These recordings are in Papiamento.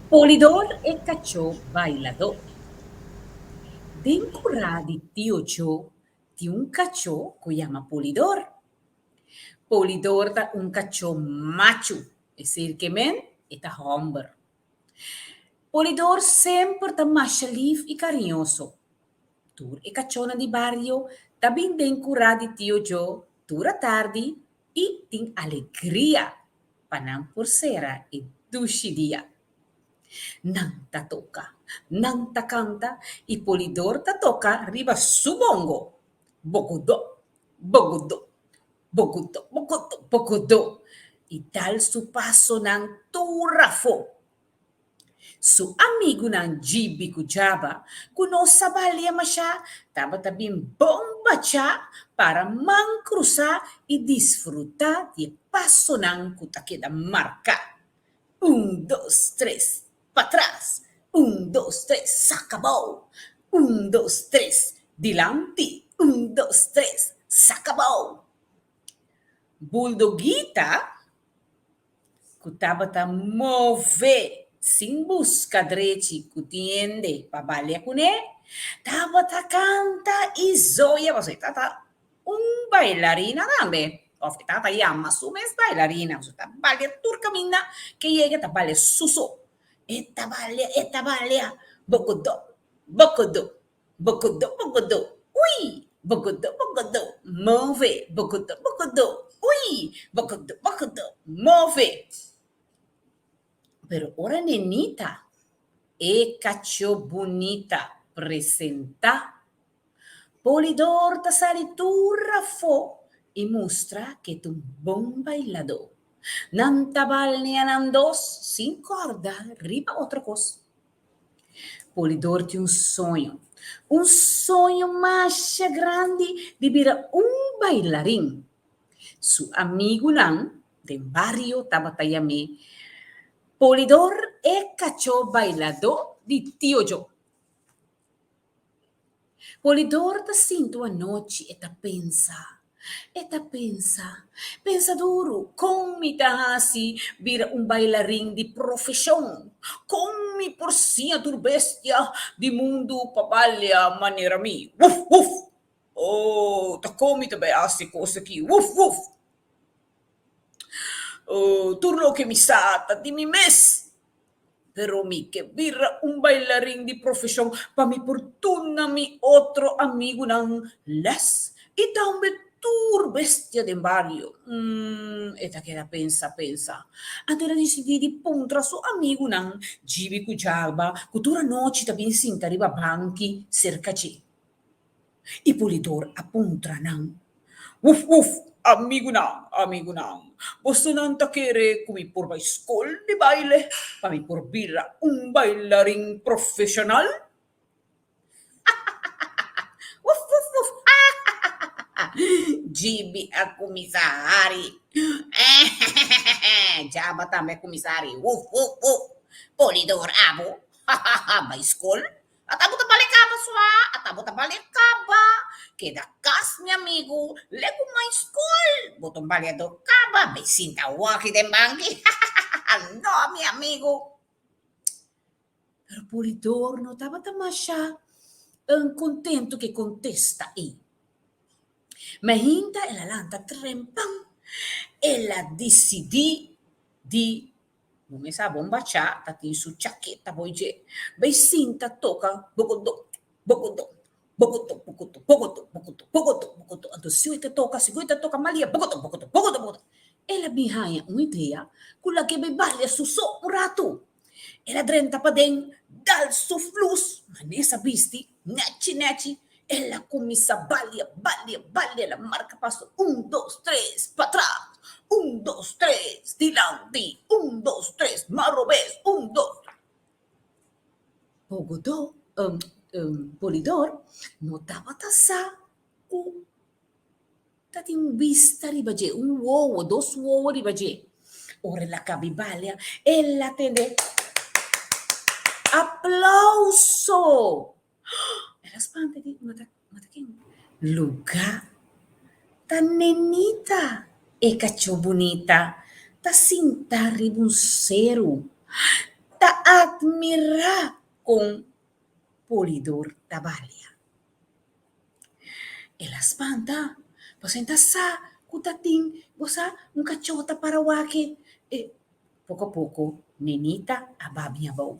Polidor e kachó bailadó. Den kurá di Tio Cho tin un kachó ku yama Polidor. Polidor ta un kachó machu, esei ke men e ta hòmber. Polidor semper ta masha lif i kariñoso. Tur e kachónan di bario ta bin den kurá di Tio Cho tur atardi i tin alegria pa nan por sera e dushi dia. Nan ta toka, nan ta kanta i Polidor ta toka riba su bongo, Bogodó, bogodó, bogodó, bogodó, bogodó, i dal su pasonan tur afó. Su amigunan Djibi ku Djaba, ku no sa balia mashá, tabata bin bon bachá para man krusá i disfrutá di e pasonan ku ta keda marká. Un, dos, tres, patras! Un, dos, tres, saka bou! Un, dos, tres, dilanti! Un, dos, tres, saka bou! Buldoguita ku tabata move sin buska drechi ku tin hende pa balia kuné, tabata kanta i zoya pasobra e tabata un bailarina tambe, òf e tabata yama su mes bailarina, pasobra e ta balia tur kaminda ke yega e ta balia su so, e ta balia, e ta balia, bokodó, bokodó. Bokodó, bokodó, ui! Bokodó, bokodó, move! Bokodó, bokodó, ui! Bokodó, bokodó, move! Pero ora Nenita, e kachó bunita, presentá, Polidor ta sali tur afó i mustra ke ta un bon bailadó. Nan ta balnea nan dos sin kòrda riba otro kos. Polidor tin un soño, un soño masha grandi di bira un bailarin. Su amigunan den bario tabata yam'é Polidor e kachó bailadó di Tio Djo. Polidor ta sintu anochi e ta pensa, e ta pensa, pensa duru, kon mi ta hasi bira un bailarin di profeshon? Kon mi por siña tur bestia di mundu pa balia manera mi? Wuf, wuf! Oh, ta kon mi ta bai hasi e kos aki? Wuf, wuf! Oh, tur loke mi sa ta di mi mes. Pero mi ke bira un bailarin di profeshon pa mi por duna mi otro amigunan lès i tambe tur bestia den bario. Mm, e ta keda pensa, pensa. Anto el a disidí di puntra su amigunan Djibi ku Djaba ku tur anochi ta bin sinta riba banki serka dje. I Polidor a puntra nan, Wuf, wuf, amigunan, amigunan, bosonan ta kere ku mi por bai skol di baile pa mi por bira un bailarin profeshonal? Wuf, wuf, wuf, Djibi a kuminsá hari. Djaba tambe a kuminsá hari. Wuf, wuf, wuf, Polidor abo, bai skol? Ata bo ta bale kaba sua, ata bo ta bale kaba. Keda kas mi amigu, legu mai skol. Bo ta un baleador kaba, bai sinta wòki den banki. No mi amigu. Pero Polidor no tabata masha kontentu ku e kontesta ei. Mainta el a lanta trempan, el a disidí di Bo mes a bon bachá ta tin su chaketa boy dje. Bay sinta toka bogodó, bogodó, bogodó, bogodó, bogodó, bogodó, bogodó, bogodó. Anto si e ta toka, sigur e ta toka malia bogodó, bogodó, bogodó, bogodó. El a bin haña un idea ku lag'é bay balia su so un ratu. El a drenta paden, dal su flus, manesa bisti, Nechi nechi, el a kuminsá balia, balia, balia, el a marka paso, un, dos, tres, patras, un, dos, tres, dilanti, un, dos, tres, mas robes, un, dos, tres. Bogodó, Polidor no tabata sa ku Ta tin un bista riba dje, un wowo, dos wowo riba dje. Ora el a kabi balia, el a tende aplauso. El a spanta di, ma ta, ma ta ken? Lugá ta Nenita, e kachó bunita, ta sinta riba un seru. ta atmirá kon Polidor ta balia. El a spanta, pasobra e ta sa ku ta tin, bo sa, un kachó ta para wak e. Poko poko Nenita a babia abou.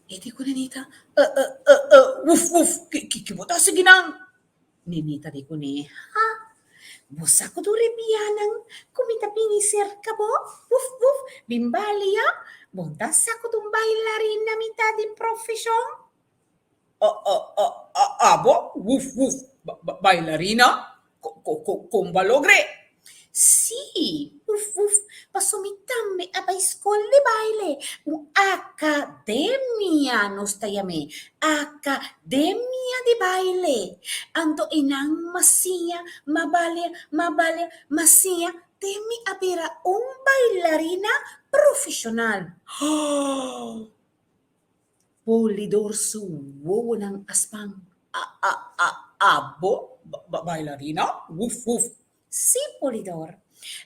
E di ku Nenita, E, e, e, e, wuf, wuf, ki, ki, ki bo ta hasi kinan? Nenita di kuné, Ha, bo sa ku tur e bianan ku mi ta bini serka bo, wuf, wuf, bin balia, bo no ta sa ku ta un bailarina mi ta di profeshon? A, a, a, a, abo, wuf, wuf, ba, ba, bailarina? Ko, ko, ko, kon bo a logr'é? Sí, wuf, wuf, paso mi tambe a bai skol di baile, un akademia nos ta yam'é, akademia di baile. Anto einan m'a siña, m'a balia, m'a balia, m'a siña te mi a bira un bailarina profeshonal. Oh! Polidor su wowonan a span. A, a, a, abo, ba, bailarina? Wuf, wuf. Sí, Polidor.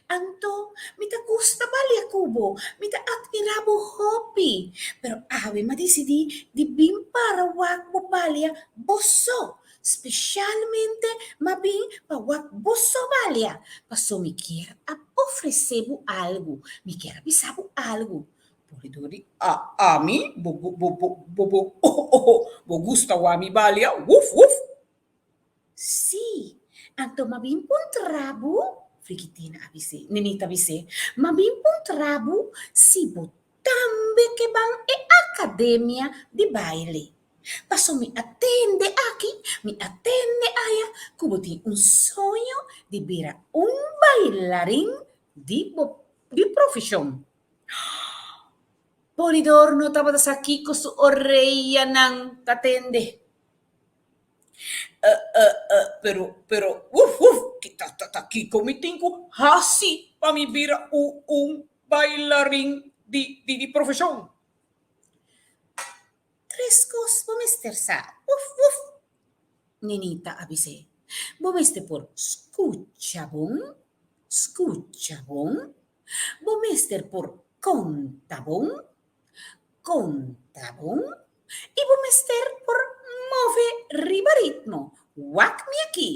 Anto, mi ta gusta balia ku bo, mi ta atmirá bo hopi. Pero awe m'a disidí di bin para wak bo balia bo so. Speshalmente m'a bin pa wak bo so balia, paso mi kier a ofresé bo algu, mi kier a bisa bo algu. Polidor di, A, ami? Bo, bo, bo, bo, bo, bo, oh, oh, bo gusta wak mi balia? Wuf, wuf. Sí, anto m'a bin puntra bo, Frikitina a bis'é, Nenita a bis'é, m'a bin puntra bo si bo tambe ke ban e akademia di baile. Paso mi a tende aki, mi a tende aya ku bo tin un soño di bira un bailarin di bo di profeshon. Polidor no tabata sa kiko su oreyanan ta tende. Pero, pero, wuf, wuf, ta, ta, ta kiko mi tin ku hasi pa mi bira un, un bailarin di, di, di profeshon? Tres kos bo mester sa, wuf, wuf, Nenita a bis'é. Bo mester por skucha bon, skucha bon, bo mester por konta bon, konta bon i bo mester por move riba ritmo. Wak mi aki!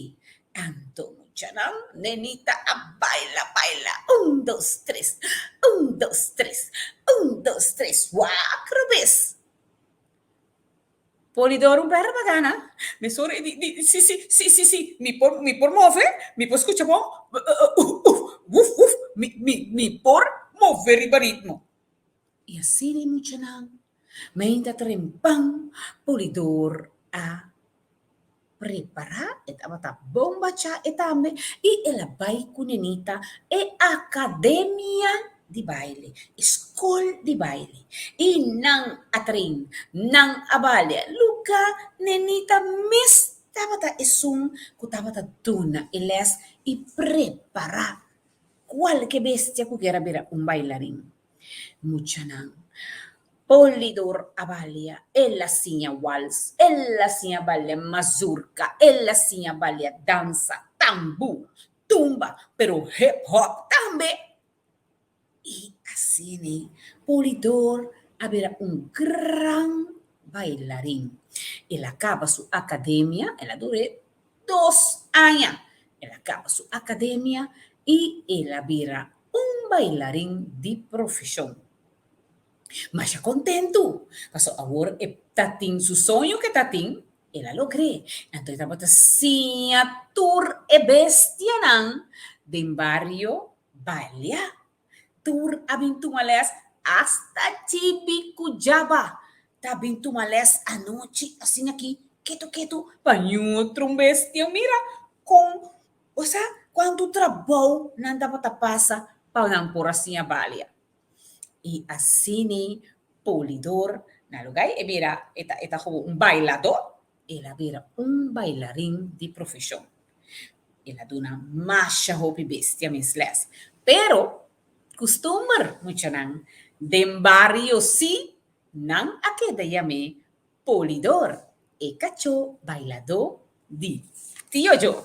Anto muchanan, Nenita a baila baila, un dos tres, un dos tres, un dos tres, wak robes! Polidor un pèrdè pa gana. Mesora e di, di, si, si, si, si, si, mi por, mi por move, mi por skucha bon, wuf, wuf, mi, mi, mi por move riba ritmo. I asina e muchanan meinta trempan Polidor a prepará, e tabata bon bachá e tambe i el a bai ku Nenita e akademia di baile, e skol di baile. I nan a train, nan a balia. Luka Nenita mes tabata esun ku tabata duna e lès i prepará kualke bestia ku kier a bira un bailarin. Muchanan, Polidor a balia, el a siña wals, el a siña balia mazurka, el a siña balia dansa, tambú, tumba, pero hip hop tambe. I asina Polidor a bira un gran bailarin. El a kaba su akademia, el a dur'é dos aña. El a kaba su akademia i el a bira un bailarin di profeshon. Masha kontentu, pasobra awor e ta tin su soño ku e ta tin, el a logr'é. Anto e tabata siña tur e bestianan den bario balia. Tur a bin tuma lès, asta Chibi ku Jaba ta bin tuma lès anochi asina aki ketu ketu pa ñutro un bestia mira kon Osea, kuantu trabou nan tabata pasa pa nan por a siña balia. I asina Polidor na lugá e bira e ta e ta komo un bailadó, el a bira un bailarin di profeshon. El a duna masha hopi bestia mes lès. Pero kustumber muchanan den bario sí nan a keda yam'é Polidor, e kachó bailadó di Tio Joe.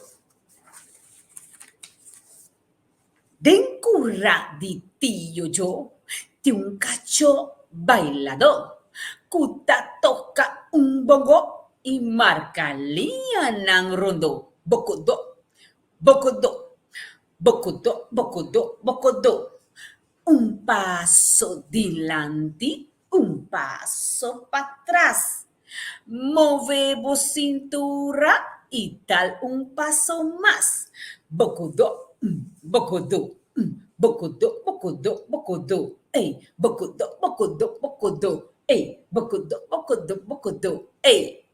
Den kura di Tio Joe Tin un kachó bailadó ku ta toka un bongo i marka liñanan rondó, Bokodó, bokodó, bokodó, bokodó, bokodó. Un paso dilanti, un paso patras. Move bo sintura i dal un paso mas. Bokodó, bokodó, bokodó, bokodó, bokodó. Ey, bokodó, bokodó, bokodó. Ey, bokodó, bokodó, bokodó. Ey.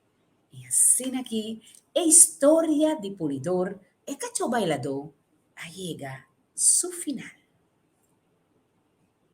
I asina aki e historia di Polidor, e kachó bailadó, a yega su final.